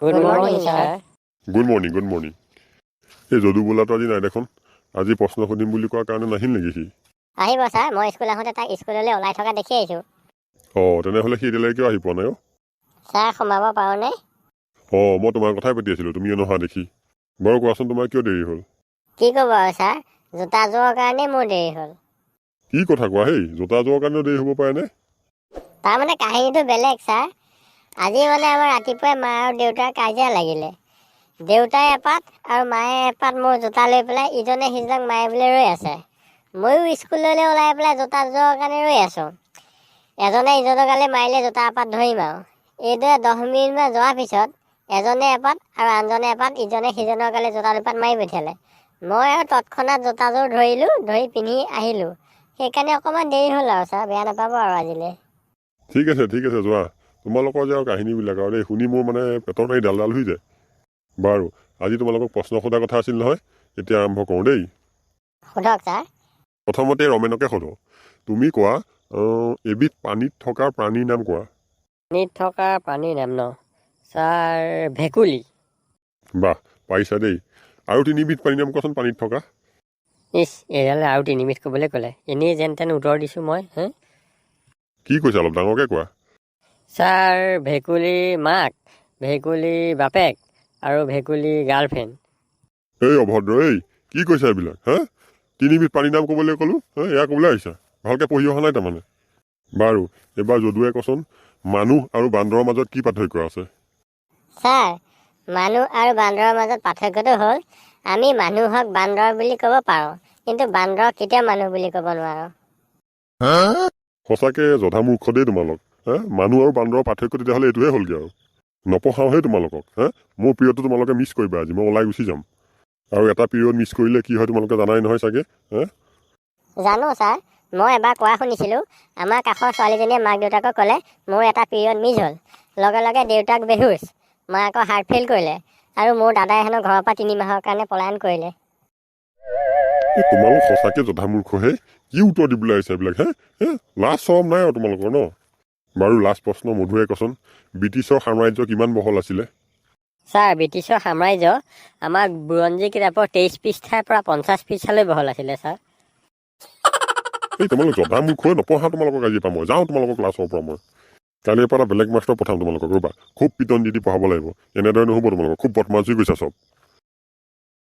Good morning sir. Good morning, good morning. এই যদু বোলাটো আজি নাই দেখোন। আজি প্ৰশ্ন সুধিম বুলি কোৱাৰ কাৰণে নাহিল নেকি সি? আহিব ছাৰ, মই স্কুল আহোঁতে তাক স্কুললৈ ওলাই থকা দেখি আহিছোঁ। অঁ, তেনেহ'লে সি এতিয়ালৈকে কিয় আহি পোৱা নাই অ'? ছাৰ, সোমাব পাৰোঁনে? অঁ, মই তোমাৰ কথাই পাতি আছিলোঁ, তুমিও নহা দেখি। বাৰু কোৱাচোন, তোমাৰ কিয় দেৰি হ'ল? কি ক'ব আৰু ছাৰ, জোতাযোৰৰ কাৰণেই মোৰ দেৰি হ'ল। কি কথা কোৱা হেই? জোতা যোৱাৰ কাৰণেও দেৰি হ'ব পাৰেনে? তাৰমানে কাহিনীটো বেলেগ ছাৰ। আজি মানে আমাৰ ৰাতিপুৱাই মা আৰু দেউতাৰ কাজিয়া লাগিলে। দেউতাই এপাত আৰু মায়ে এপাত মোৰ জোতা লৈ পেলাই ইজনে সিজনক মাৰিবলৈ ৰৈ আছে। ময়ো স্কুললৈ ওলাই পেলাই জোতাযোৰৰ কাৰণে ৰৈ আছোঁ। এজনে ইজনৰ গালে মাৰিলে জোতা এপাত ধৰিম আৰু। এইদৰে 10 মিনিটমান যোৱাৰ পিছত এজনে এপাত আৰু আনজনে এপাত ইজনে সিজনৰ গালে জোতা দুপাত মাৰি পঠিয়ালে। মই আৰু তৎক্ষণাত জোতাযোৰ ধৰিলোঁ, ধৰি পিন্ধি আহিলোঁ। সেইকাৰণে অকণমান দেৰি হ'ল আৰু ছাৰ, বেয়া নাপাব আৰু আজিলৈ। ঠিক আছে, ঠিক আছে, যোৱা। তোমালোকৰ যে আৰু কাহিনীবিলাক আৰু দেই, শুনি মোৰ মানে পেটৰ নাড়ী ডাল ডাল হৈ যায়। বাৰু, আজি তোমালোকক প্ৰশ্ন সোধা কথা আছিল নহয়, এতিয়া আৰম্ভ কৰোঁ দেই। সোধক ছাৰ। প্ৰথমতে ৰমেনকে সোধো। তুমি কোৱা, এবিধ পানীত থকা প্ৰাণীৰ নাম কোৱা। পানীত থকা প্ৰাণীৰ নাম ন ছাৰ? ভেকুলী। বাহ, পাৰিছা দেই। আৰু তিনিবিধ প্ৰাণীৰ নাম কোৱাচোন পানীত থকা। ইছ, এইডালে আৰু তিনিবিধ ক'বলৈ ক'লে। এনেই যেন তেন উত্তৰ দিছোঁ মই হে। কি কৈছা? অলপ ডাঙৰকৈ কোৱা। ছাৰ, ভেকুলী মাক, ভেকুলী বাপেক আৰু ভেকুলী গাৰ্লফ্ৰেণ্ড। এই অভদ্ৰ, এই কি কৈছা এইবিলাক হা? তিনিবিধ প্ৰাণীৰ নাম ক'বলৈ ক'লোঁ হা, এয়া ক'বলৈ আহিছা? ভালকৈ পঢ়ি অহা নাই তাৰমানে। বাৰু, এইবাৰ যদুৱে কচোন, মানুহ আৰু বান্দৰৰ মাজত কি পাৰ্থক্য আছে? ছাৰ, মানুহ আৰু বান্দৰৰ মাজত পাৰ্থক্যটো হ'ল, আমি মানুহক বান্দৰ বুলি ক'ব পাৰোঁ, কিন্তু বান্দৰক কেতিয়াও মানুহ বুলি ক'ব নোৱাৰোঁ। সঁচাকৈ জধামূৰ্খ দেই তোমালোক হা। মানুহ আৰু বান্দৰৰ পাৰ্থক্য তেতিয়াহ'লে এইটোহে হ'লগৈ আৰু। নপঢ়াওহে তোমালোকক হা। মোৰ পিৰিয়ডটো তোমালোকে মিছ কৰিবা। আজি মই ওলাই গুচি যাম। আৰু এটা পিৰিয়ড মিছ কৰিলে কি হয় তোমালোকে জানাই নহয় চাগে হা? জানো ছাৰ। মই এবাৰ কোৱা শুনিছিলোঁ, আমাৰ কাষৰ ছোৱালীজনীয়ে মাক দেউতাকক ক'লে, "মোৰ এটা পিৰিয়ড মিছ হ'ল।" লগে লগে দেউতাক বেহুচ, মাকৰ হাৰ্ট ফেইল কৰিলে আৰু মোৰ দাদাই হেনো ঘৰৰ পৰা 3 মাহৰ কাৰণে পলায়ন কৰিলে। এই তোমালোক সঁচাকৈ জধামূৰ্খ হে। কি উত্তৰ দিবলৈ আহিছা এইবিলাক হে হে? লাজ চৰম নাই আৰু তোমালোকৰ ন? বাৰু, লাষ্ট প্ৰশ্ন, মধুৰে কচোন, ব্ৰিটিছৰ সাম্ৰাজ্য কিমান বহল আছিলে? ছাৰ, ব্ৰিটিছৰ সাম্ৰাজ্য আমাৰ বুৰঞ্জী কিতাপৰ 23 পৃষ্ঠাৰ পৰা 50 পৃষ্ঠালৈ বহল আছিলে ছাৰ। এই তোমালোক জধামূৰ্খ হৈ নপঢ়া তোমালোকক আজিৰ পৰা। মই যাওঁ তোমালোকৰ ক্লাছৰ পৰা। মই কালিৰ পৰা এটা বেলেগ মাষ্টৰ পঠাম তোমালোকক। ৰ'বা, খুব পিটন দি দি পঢ়াব লাগিব। এনেদৰে নহ'ব তোমালোকক। খুব বদমাছ হৈ গৈছা চব।